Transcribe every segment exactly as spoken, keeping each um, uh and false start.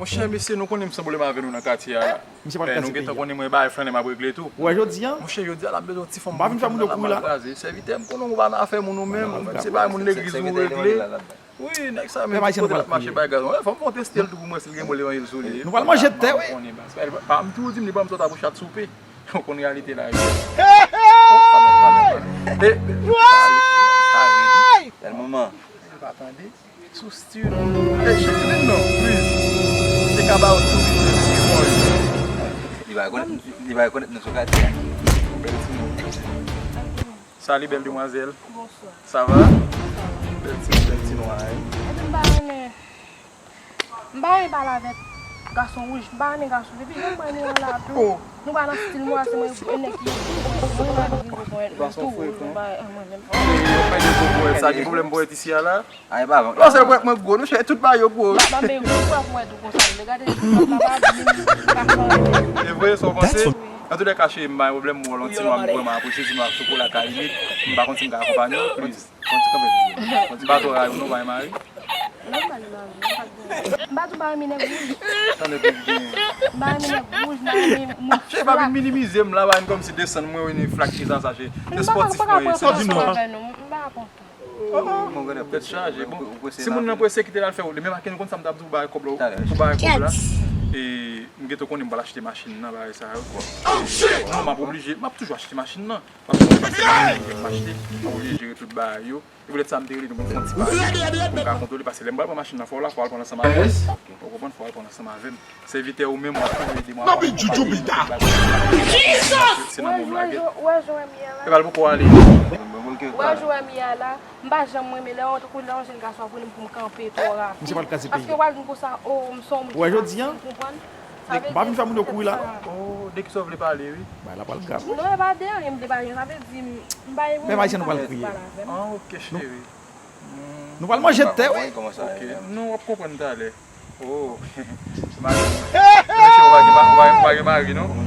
Chè mesye, nou konnen m san pwoblèm avè nou nan katye a. Misye pa t Eh, ka nou se gentan peyi a. Konnen mwen bagay flannen m ap regle tou. Ou wè jodi a? Monchè, jodi a l ap bezwen ti fanm. M pa vin fè moun yo kouri la. Kraze. Sèvitè, m konnen ou pa nan afè moun ou menm. Se bagay moun legliz ou regle. Wi, nèg sa menm, kote l ap mache bay gaz. Fò m fè yon teste l tou pou mwen si l gen bon levanjil sou li. Nou pral manje tè, wi. Konnen, pa, pa, m toujou di m li ban m sòt a pou chat soupe. Ou konn reyalite la, wi. Hey! Bèl moman. Li pa tande. Sou stil. Hey, cheri, vin non, please. Se ka ba ou tou, wi, wi, wi. Li pa rekonèt, li pa rekonèt nou sou katye a. Bèl timoun. Salut, belle demoiselle. Bonsoir. Ça va? Bèl ti, bèl ti nwa, hein? Epi m pa renmen, m pa renmen pale avèk gason wouj, m pa renmen gason. Depi jan m wè nou an la tou, nou pa nan stil mwen, se mwen yon nèg ki mwen renmen vin gwo ponyèt mwen tou, mwen pa, mwen menm. Sa gen pwoblèm ponyèt isi a la? A, e pa bon. Non, se ponyèt mwen gwo, nou chè tout bagay yo gwo. M pa, m pa, men gwo ponyèt mwen tou konsa, men gade, m pa, m pa, m pa, m pa, m pa, E vre, sa w panse? Antoulèka, cheri, m pa gen pwoblèm, m wè w yon ti nwa m vrèman apresye, ti nwa chokola kay limit, m pa konn si m ka akonpanye w, please. Fè yon ti kanpe pou mwen. M pa twò rayi w non, bay mari. Non, m pa gen mari, m pa gen. M pa tou pa renmen nèg wouj. Sa nèg wouj gen? M pa renmen nèg wouj, m pa renmen moun flat. Cheri, pa vin minimize m la, pa vin kòmsi desann mwen, wi, ni flak ki sa, sa, cheri. Se spòtif mwen ye, se spòtif. M pa konn. Oh, oh. Tèt chaje. Bon, si moun nan prese, kite l al fè wout li. Men Maken, ou konn sa m t ap di w, ou bay kòb la, ou bay kòb la. E m gentan konnen m pral achte machin nan, bagay sa yo. Non, m ap oblije, m ap toujou achte machin nan. Paske m achte, m ap oblije jere tout bagay yo. E poutèt sa m te rele nou pou n fè yon ti pale, pou m ka kontwole, paske lè m pral pran machin nan, fò w la, fò w al pran l ansanm avè m. Ou konprann? Fò w al pran l ansanm avè m. Sèvitè ou menm, w ap toujou ede mwen akonpanye bagay. Se nan mwen w lage. Ou wè jan w wè m ye a la? Epa l poko ale. Ou wè jan w wè m ye a la? M pa janm renmen lè yon, tankou lè yon jèn gason ap rele m pou m kanpe twò rapid. Misye pral kraze peyi a. Paske w pral di m konsa, o, m se yon moun ki fasil, w konprann? Sa vle di, m pa vin fè moun yo kouri la. O, de kisa w vle pale, wi? Bagay la pral grav. Non, e pa de anyen m vle pale, sa vle di, m, m pa gen moun ki fasil pale avè m. Ah, ok, cheri. Nou pral manje tè, wi. Ok. Non, w ap konprann talè. Oh. Mari. Mesye, ou pa gen ma-, ou pa gen, ou pa gen mari, non? Oh,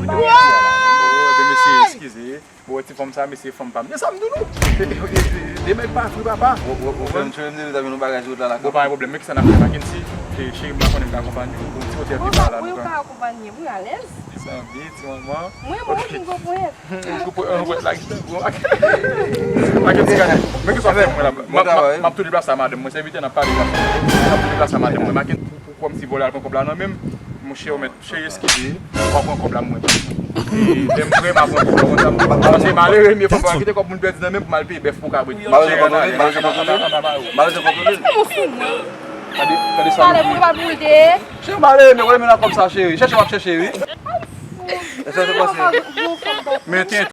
ebyen, mesye, eskize. Bon, ti fanm sa, mesye, fanm pa m. Men sa m di nou. Demen pa fri, papa. Ou, ou, ou fè m cheri, m di nou, ta vin yon bagay sou wout la, la. Bon, pa gen pwoblèm. Men kisa n ap fè, Mackenzie? E, cheri, m pa konnen m ka akonpanye w. Bon, ti otè pi pa la, nou ka akonpanye m, wi, alèz. Sanble, ti manman. Mwen, mwen, ou fin konprann. Ou konprann, ou konprann la, ki bon. Mackenzie, men kisa w ap fè mwen la? M ap, m ap, m ap tou deplase a madanm mwen, sèvitè n ap pale la. M ap tou deplase a madanm mwen. Mackenzie, pou, pou, kòmsi vòlè al pran kòb la nan men m, monchè, ou mèt, cheri, eskize, ou pa pran kòb la, mwen. E, lè m prè, m a pran kòb la, konsa, m, paske malere, m ye pran kòb la, kite kòb moun pèdi nan men m pou m al peye bèf pou kabrit. Malere konn konnen, malere konn konnen. Malere konn konnen. Ou fou, mwen. Gade, gade sa. Pale pou li pa pou l te. Cheri, malere, men wè men nan kòb sa, cheri. Chèche, w ap chèche, wi. Èske w te panse? Men tenten,